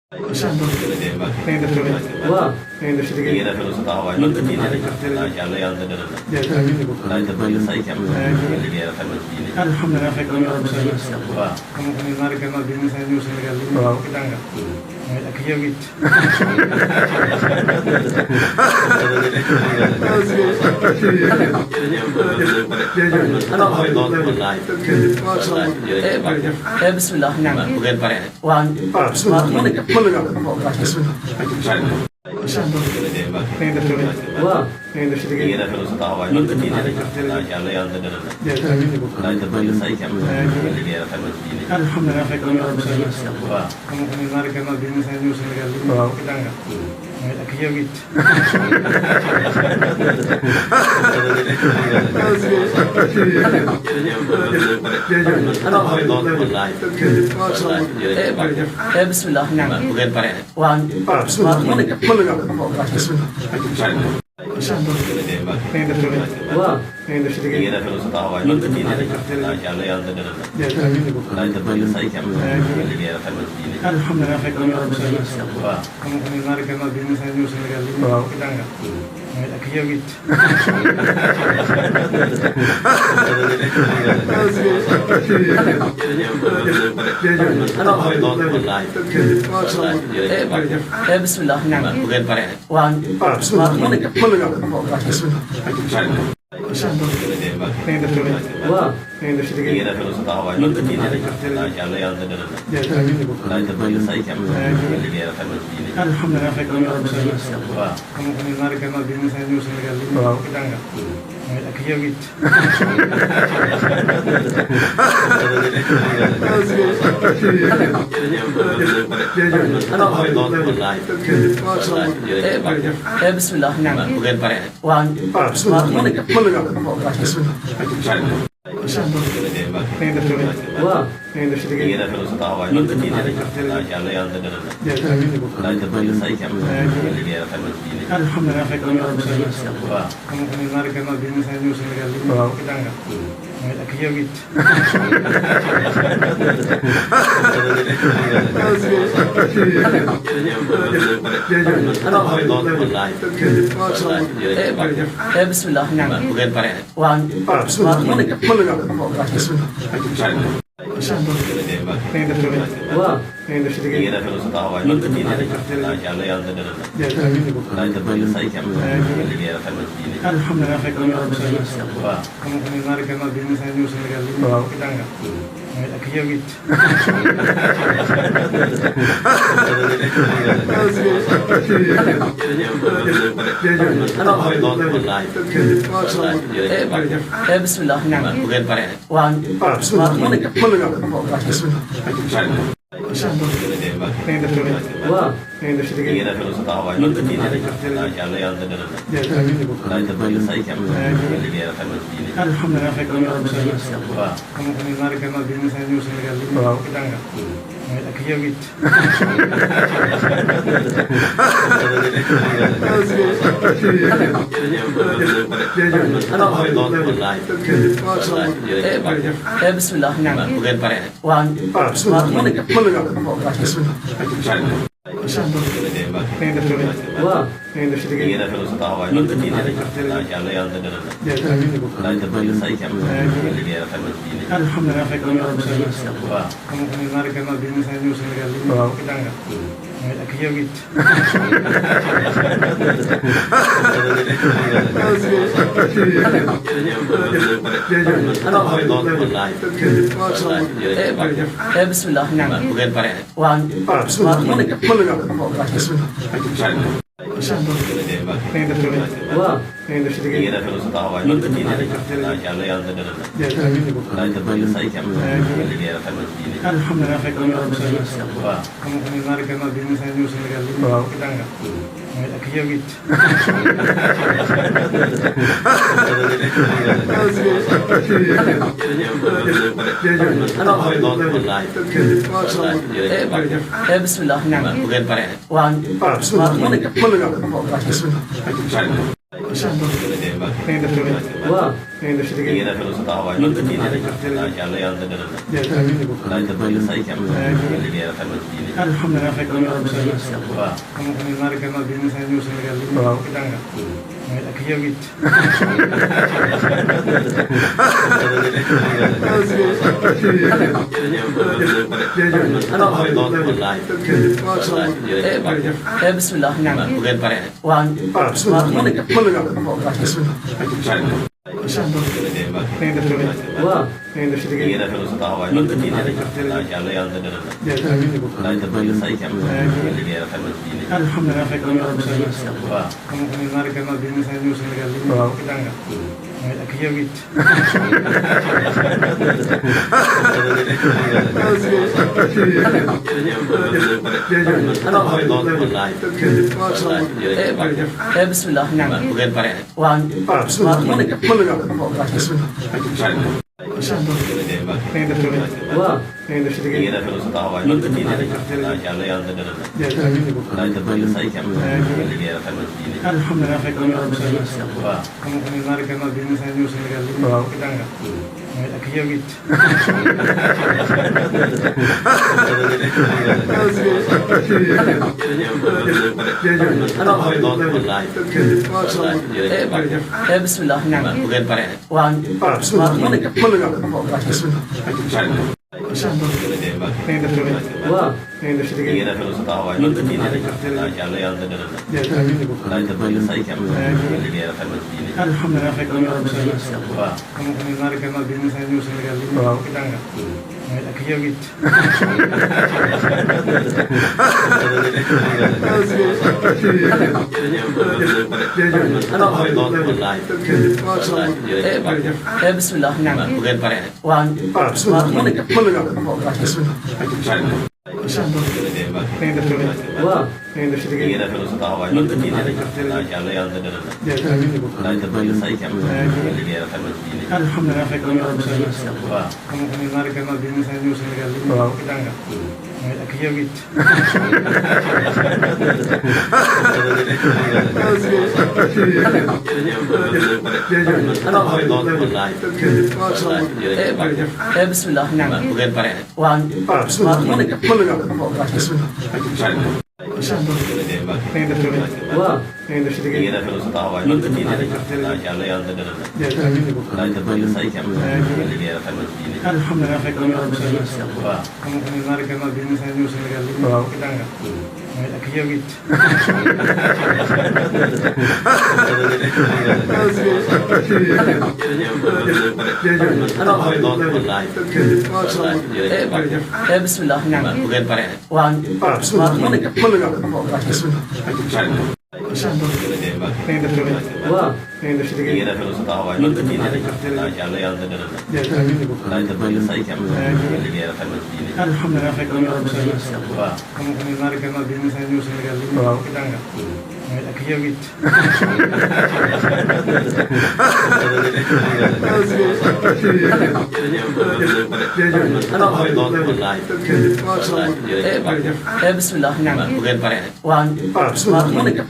Masyado. Wow. Hindi na pero sa tao ay magkakita na siya lang ang dadala. Dahil sa balik sa ikam, ligera sa magkakita. Alhamdulillah, kaya kami orang bersama. Kamu kami mari kenal di sana New Senegal. Kita enggak. Akiyawit. Bismillah. Bukan pare. Wan. Bismillah. Wow. Hindi na pero sa tao ay magkakita na siya lang ang dadala. Dahil sa balik sa ikam, ligera sa magkakita. Alhamdulillah, kaya kami orang bersama. Kamu kami mari kenal di sana New Senegal. Kita enggak. Akiyawit. Bismillah. Bukan pare. Wan. Bismillah. Wow. Hindi na pero sa tao ay magkakita na siya lang ang dadala. Dahil sa balik sa ikam, ligera sa magkakita. Alhamdulillah, kaya kami orang bersama. Kamu kami mari kenal di sana New Senegal. Kita enggak. Akiyawit. Bismillah. Bukan pare. Wan. Bismillah. Wow. Hindi na pero sa tao ay magkakita na siya lang ang dadala. Dahil sa balik sa ikam, ligera sa magkakita. Alhamdulillah, kaya kami orang bersama. Kamu kami mari kenal di sana New Senegal. Kita enggak. Akiyawit. Bismillah. Bukan pare. Wan. Bismillah. Wow. Hindi na pero sa tao ay magkakita na siya lang ang dadala. Dahil sa balik sa ikam, ligera sa magkakita. Alhamdulillah, kaya kami orang bersama. Kamu kami mari kenal di sana New Senegal. Kita enggak. Akiyawit. Bismillah. Bukan pare. Wan. Bismillah. Wow. Hindi na pero sa tao ay magkakita na siya lang ang dadala. Dahil sa balik sa ikam, ligera sa magkakita. Alhamdulillah, kaya kami orang bersama. Kamu kami mari kenal di sana New Senegal. Kita enggak. Akiyawit. Bismillah. Bukan pare. Wan. Bismillah. Wow. Hindi na pero sa tao ay magkakita na siya lang ang dadala. Dahil sa balik sa ikam, ligera sa magkakita. Alhamdulillah, kaya kami orang bersama. Kamu kami mari kenal di sana New Senegal. Kita enggak. Akiyawit. Bismillah. Bukan pare. Wan. Bismillah. Wow. Hindi na pero sa tao ay magkakita na siya lang ang dadala. Dahil sa balik sa ikam, ligera sa magkakita. Alhamdulillah, kaya kami orang bersama. Kamu kami mari kenal di sana New Senegal. Kita enggak. Akiyawit. Bismillah. Bukan pare. Wan. Bismillah. Wow. Hindi na pero sa tao ay magkakita na siya lang ang dadala. Dahil sa balik sa ikam, ligera sa magkakita. Alhamdulillah, kaya kami orang bersama. Kamu kami mari kenal di sana New Senegal. Kita enggak. Akiyawit. Bismillah. Bukan pare. Wan. Bismillah. ngeen def loolu waaw ngeen def si li liggéey ngeen rafetlu sa taxawaay loolu ci diine rek yàlla yàlla dëgëral la dañ ko dolli say kem liggéey rafet na ci diine alhamdulilah fekk na waaw xam ne naari gannaaw bi ñu sa ñëw Sénégal li ñu ko jàngal mooy ak yow it bismillah bu ngeen paree rek waaw bismillah mën nga ngeen def loolu waaw ngeen def si li liggéey ngeen rafetlu sa taxawaay loolu ci diine rek yàlla yàlla dëgëral la dañ ko dolli say kem liggéey rafet na ci diine alhamdulilah fekk na waaw xam ne naari gannaaw bi ñu sa ñëw Sénégal li ñu ko jàngal mooy ak yow it bismillah bu ngeen paree rek waaw mën nga ngeen def loolu waaw ngeen def si li liggéey ngeen rafetlu sa taxawaay loolu ci diine rek yàlla yàlla dëgëral la dañ ko dolli say kem liggéey rafet na ci diine alhamdulilah fekk na waaw xam ne naari gannaaw bi ñu sa ñëw Sénégal li ñu ko jàngal mooy ak yow it bismillah bu ngeen paree rek waaw mën nga ngeen def loolu waaw ngeen def si li liggéey ngeen rafetlu sa taxawaay loolu ci diine rek yàlla yàlla dëgëral la dañ ko dolli say kem liggéey rafet na ci diine alhamdulilah fekk na waaw xam ne naari gannaaw bi ñu sa ñëw Sénégal li ñu ko jàngal mooy ak yow it bismillah bu ngeen paree rek waaw mën nga ngeen def loolu waaw ngeen def si li liggéey ngeen rafetlu sa taxawaay loolu ci diine rek yàlla yàlla dëgëral la dañ ko dolli say kem liggéey rafet na ci diine alhamdulilah fekk na waaw xam ne naari gannaaw bi ñu sa ñëw Sénégal li ñu ko jàngal mooy ak yow it bismillah bu ngeen paree rek waaw mën nga ngeen def loolu waaw ngeen def si li liggéey ngeen rafetlu sa taxawaay loolu ci diine rek yàlla yàlla dëgëral la dañ ko dolli say kem liggéey rafet na ci diine alhamdulilah fekk na waaw xam ne naari gannaaw bi ñu sa ñëw Sénégal li ñu ko jàngal mooy ak yow it bismillah bu ngeen paree rek waaw mën nga ngeen def loolu waaw ngeen def si li liggéey ngeen rafetlu sa taxawaay loolu ci diine rek yàlla yàlla dëgëral la dañ ko dolli say kem liggéey rafet na ci diine alhamdulilah fekk na waaw xam ne naari gannaaw bi ñu sa ñëw Sénégal li ñu ko jàngal mooy ak yow it bismillah bu ngeen paree rek waaw mën nga